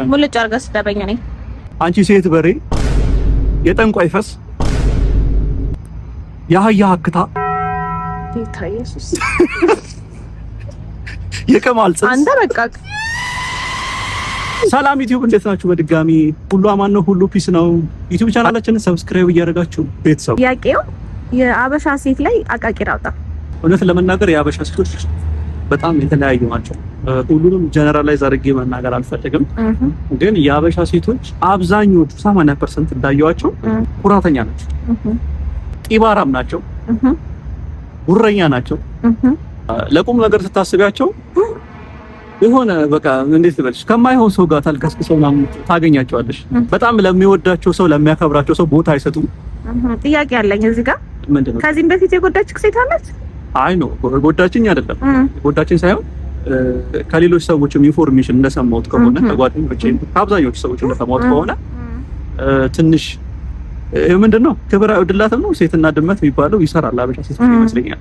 ሙልጭ አድርገህ ስደበኝ። እኔ አንቺ ሴት በሬ፣ የጠንቋይ ፈስ፣ የአህያ አክታ፣ ጌታ ኢየሱስ፣ የቅማል ጽንስ። አንተ በቃ። ሰላም ዩቲዩብ፣ እንዴት ናችሁ? በድጋሚ ሁሉ አማን ነው፣ ሁሉ peace ነው። ዩቲዩብ ቻናላችንን subscribe እያደረጋችሁ ቤተሰብ ጥያቄው የአበሻ ሴት ላይ አቃቂር አውጣ። እውነት ለመናገር የአበሻ ሴቶች በጣም የተለያዩ ናቸው። ሁሉንም generalize አድርጌ መናገር አልፈልግም፣ ግን የአበሻ ሴቶች አብዛኞቹ 80% እንዳየዋቸው ኩራተኛ ናቸው፣ ጢባራም ናቸው፣ ጉረኛ ናቸው። ለቁም ነገር ስታስቢያቸው የሆነ በቃ እንዴት ልበልሽ ከማይሆን ሰው ጋር ታልቀስቅሰው ምናምን ታገኛቸዋለሽ። በጣም ለሚወዳቸው ሰው ለሚያከብራቸው ሰው ቦታ አይሰጡም። ጥያቄ አለኝ እዚህ ጋር። ምንድን ነው? ከዚህም በፊት የጎዳችህ ሴት አለች? አይ no፣ ጎዳችኝ አይደለም፣ ጎዳችኝ ሳይሆን ከሌሎች ሰዎችም information እንደሰማሁት ከሆነ፣ ከጓደኞቼ ከአብዛኞቹ ሰዎች እንደሰማሁት ከሆነ ትንሽ ምንድን ነው ክብር አይወድላትም ነው፣ ሴትና ድመት የሚባለው ይሰራል አበሻ ሴቶች ይመስለኛል።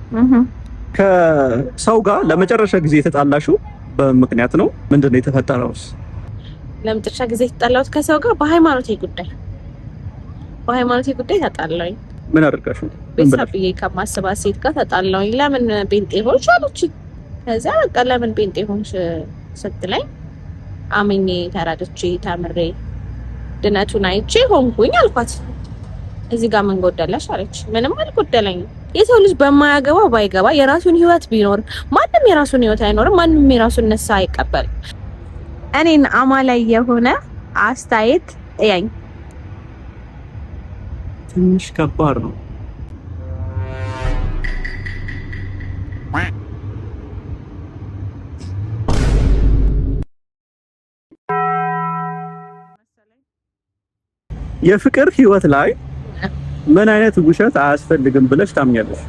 ከሰው ጋር ለመጨረሻ ጊዜ የተጣላሽው በምክንያት ነው? ምንድን ነው የተፈጠረውስ? ለመጨረሻ ጊዜ የተጣላሁት ከሰው ጋር በሃይማኖቴ ጉዳይ፣ በሃይማኖቴ ጉዳይ ተጣላሁኝ። ምን አድርጋሽ ነው? ቤተሰብ ብዬ ከማስባት ሴት ጋር ተጣላሁኝ። ለምን ጴንጤ ሆንሽ አለችኝ። ከዚያ በቃ ለምን ጴንጤ ሆንሽ ስትለኝ አምኜ ተረድቼ ተምሬ ድነቱን አይቼ ሆንኩኝ አልኳት። እዚህ ጋር ምን ጎደለሽ አለች። ምንም አልጎደለኝም። የሰው ልጅ በማያገባው ባይገባ፣ የራሱን ህይወት ቢኖር፣ ማንም የራሱን ህይወት አይኖርም። ማንም የራሱን ንስሐ አይቀበልም። እኔን አማላይ የሆነ አስተያየት እያኝ። ትንሽ ከባድ ነው። የፍቅር ህይወት ላይ ምን አይነት ውሸት አያስፈልግም ብለሽ ታምኛለሽ?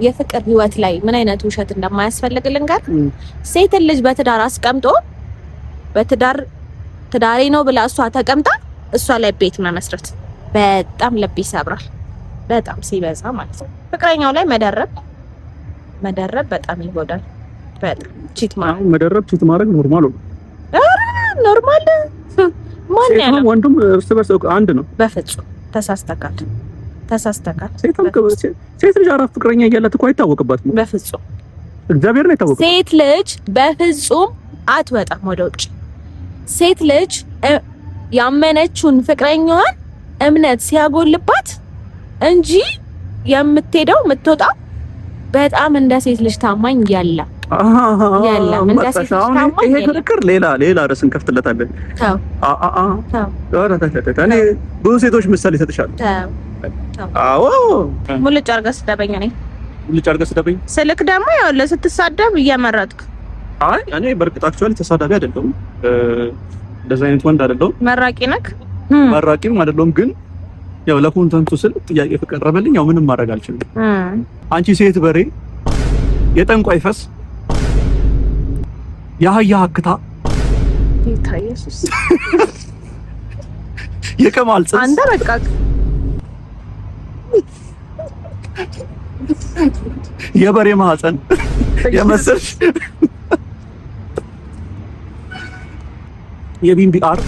የፍቅር ህይወት ላይ ምን አይነት ውሸት እንደማያስፈልግ ልንገር። ሴትን ልጅ በትዳር አስቀምጦ በትዳር ትዳሬ ነው ብላ እሷ ተቀምጣ እሷ ላይ ቤት መመስረት በጣም ልብ ይሰብራል። በጣም ሲበዛ ማለት ነው። ፍቅረኛው ላይ መደረብ መደረብ በጣም ይጎዳል። በጣም cheat ማድረግ። መደረብ፣ cheat ማድረግ normal ነው። ኧረ normal ማን ያለው? ወንዱም እርስ በርስ አንድ ነው። በፍጹም ተሳስተካል፣ ተሳስተካል። ሴት ልጅ አራት ፍቅረኛ እያላት እኮ አይታወቅባትም። በፍጹም። እግዚአብሔር ነው አይታወቅም። ሴት ልጅ በፍጹም አትወጣም ወደ ውጭ። ሴት ልጅ ያመነችውን ፍቅረኛዋን እምነት ሲያጎልባት እንጂ የምትሄደው የምትወጣው። በጣም እንደ ሴት ልጅ ታማኝ ያለ የለም። እንደ ሴት ልጅ ታማኝ ይሄ ክርክር ሌላ ሌላ ርዕስ እንከፍትለታለን። እኔ ብዙ ሴቶች ምሳሌ ይሰጥሻሉ። አዎ። ሙልጭ አድርገህ ስደበኝ። እኔ ሙልጭ አድርገህ ስደበኝ። ስልክ ደግሞ ያው ስትሳደብ እየመረጥክ። አይ እኔ በእርግጥ actually ተሳዳቢ አይደለሁም። እንደዚህ አይነት ወንድ አይደለሁም። መራቂ ነክ። መራቂም አይደለሁም። ግን ያው ለ content ኡ ስል ጥያቄ ከቀረበልኝ ያው ምንም ማድረግ አልችልም። አንቺ ሴት በሬ፣ የጠንቋይ ፈስ፣ የአህያ አክታ፣ ጌታ ኢየሱስ፣ የቅማል ጽንስ። አንተ በቃ። የበሬ ማህፀን የመሰልሽ፣ የቢምቢ አር።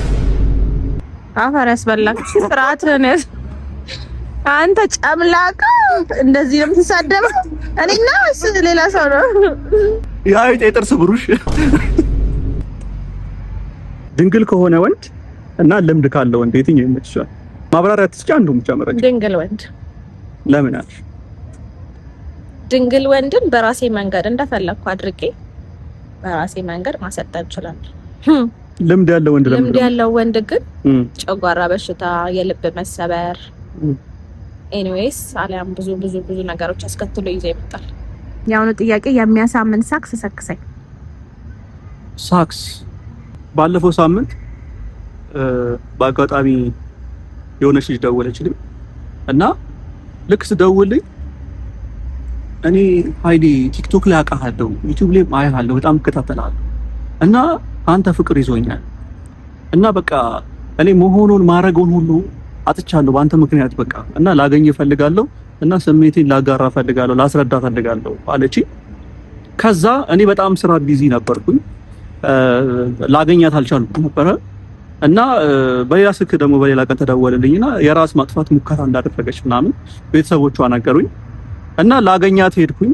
አፈር ያስበላክ። ስርዓትህን ያዝ። አንተ ጨምላቃ እንደዚህ ነው የምትሳደበው? እኔና እሱ ሌላ ሰው ነው። የአይጥ የጥርስ ብሩሽ። ድንግል ከሆነ ወንድ እና ልምድ ካለው ወንድ የትኛው ይመችሻል? ማብራሪያ ትስጪ፣ አንዱን ብቻ መረጭ። ድንግል ወንድ። ለምን አልሽ? ድንግል ወንድን በራሴ መንገድ እንደፈለግኩ አድርጌ በራሴ መንገድ ማሰልጠን እችላለሁ። ልምድ ያለው ወንድ ለምን? ልምድ ያለው ወንድ ግን ጨጓራ በሽታ፣ የልብ መሰበር፣ anyways አሊያም ብዙ ብዙ ብዙ ነገሮች አስከትሎ ይዞ ይመጣል። የአሁኑ ጥያቄ የሚያሳምን ሳክስ ሰክሰኝ። ሳክስ ባለፈው ሳምንት በአጋጣሚ የሆነች ልጅ ደወለችልኝ እና ልክ ስደውልኝ እኔ ሀይሌ ቲክቶክ ላይ አውቃለሁ፣ ዩቲዩብ ላይ አያለሁ፣ በጣም እከታተልሃለሁ እና አንተ ፍቅር ይዞኛል እና በቃ እኔ መሆኑን ማድረገውን ሁሉ አጥቻለሁ በአንተ ምክንያት፣ በቃ እና ላገኝ እፈልጋለሁ እና ስሜቴን ላጋራ እፈልጋለሁ፣ ላስረዳ እፈልጋለሁ አለች። ከዛ እኔ በጣም ስራ busy ነበርኩኝ። ላገኛት አልቻልኩም ነበረ። እና በሌላ ስልክ ደግሞ በሌላ ቀን ተደወለልኝና የራስ ማጥፋት ሙከራ እንዳደረገች ምናምን ቤተሰቦቿ ነገሩኝ። እና ላገኛት ሄድኩኝ።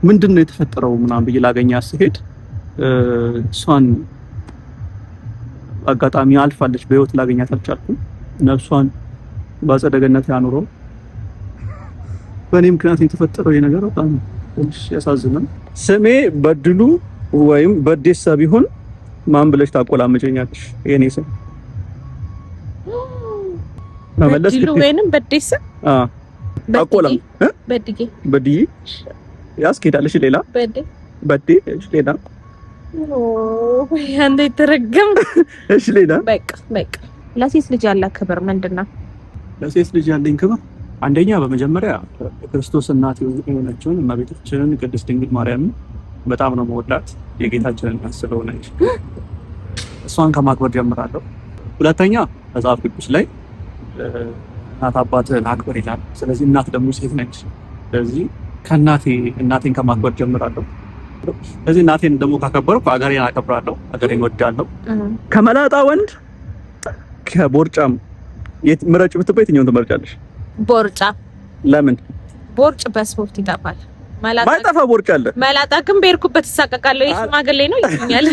ምንድን ነው የተፈጠረው ምናምን ብዬ ላገኛት ስሄድ እሷን አጋጣሚ አልፋለች። በህይወት ላገኛት አልቻልኩም። ነፍሷን በአጸደ ገነት ያኑረው። በእኔ ምክንያት የተፈጠረው ይሄ ነገር በጣም ትንሽ ያሳዝናል። ስሜ በድሉ ወይም በዴሳ ቢሆን ማን ብለሽ ታቆላመጨኛለሽ? የኔ ስም መመለስ በድሉ ወይንም በዴሳ። አ አቆላም በድጌ። በድዬ ያስኬዳለሽ። ሌላ? በዴ። በዴ። እሺ፣ ሌላ? አንተ የተረገም። እሺ፣ ሌላ? በቃ በቃ። ለሴት ልጅ ያለ ክብር ምንድን ነው? ለሴት ልጅ ያለኝ ክብር አንደኛ በመጀመሪያ የክርስቶስ እናት የሆነችውን እመቤታችንን ቅድስት ድንግል ማርያምን በጣም ነው መወዳት። የጌታችንን እናት ስለሆነች እሷን ከማክበር ጀምራለሁ። ሁለተኛ መጽሐፍ ቅዱስ ላይ እናት አባትህን አክብር ይላል። ስለዚህ እናት ደግሞ ሴት ነች። ስለዚህ ከእናቴ እናቴን ከማክበር ጀምራለሁ። ስለዚህ እናቴን ደግሞ ካከበርኩ አገሬን አከብራለሁ፣ አገሬን እወዳለሁ። ከመላጣ ወንድ ከቦርጫም ምረጭ ብትባይ የትኛውን ትመርጫለሽ? ቦርጫ። ለምን? ቦርጭ በስፖርት ይጠፋል። መላጣ ባይጠፋ ቦርጭ አለ። መላጣ ግን በሄድኩበት እሳቀቃለሁ። ይህ ሽማግሌ ነው ይሉኛል።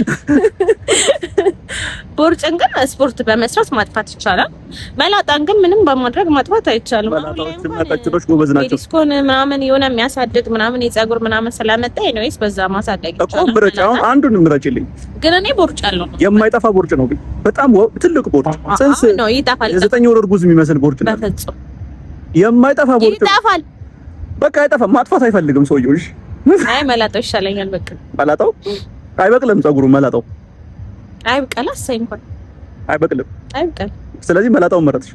ቦርጭን ግን ስፖርት በመስራት ማጥፋት ይቻላል። መላጣን ግን ምንም በማድረግ ማጥፋት አይቻልም። አሁን ላይ መላጣዎች እና እንኳን ቀጭኖች ጎበዝ ናቸው። ሜዲስኮን ምናምን የሆነ የሚያሳድግ ምናምን የጸጉር ምናምን ስለመጣ anyways በዛ ማሳደግ እኮ ይቻላል። ምረጭ። አሁን አንዱን ምረጭልኝ። ግን እኔ ቦርጭ አለው ነው። የማይጠፋ ቦርጭ ነው ግን በጣም ትልቅ ቦርጭ፣ ጽንስ ነው ይጠፋል። የ9 ወር እርጉዝ የሚመስል ቦርጭ ነው። በፍጹም። የማይጠፋ ቦርጭ ነው። ይጠፋል። በቃ አይጠፋም። ማጥፋት አይፈልግም ሰውየው። እሺ። አይ፣ መላጣው ይሻለኛል። በቃ። መላጣው አይበቅልም፣ ጸጉሩ መላጣው። አይብቀል፣ አሳይ እንኳን። አይበቅልም። አይብቀል። ስለዚህ መላጣውን መረጥሽ።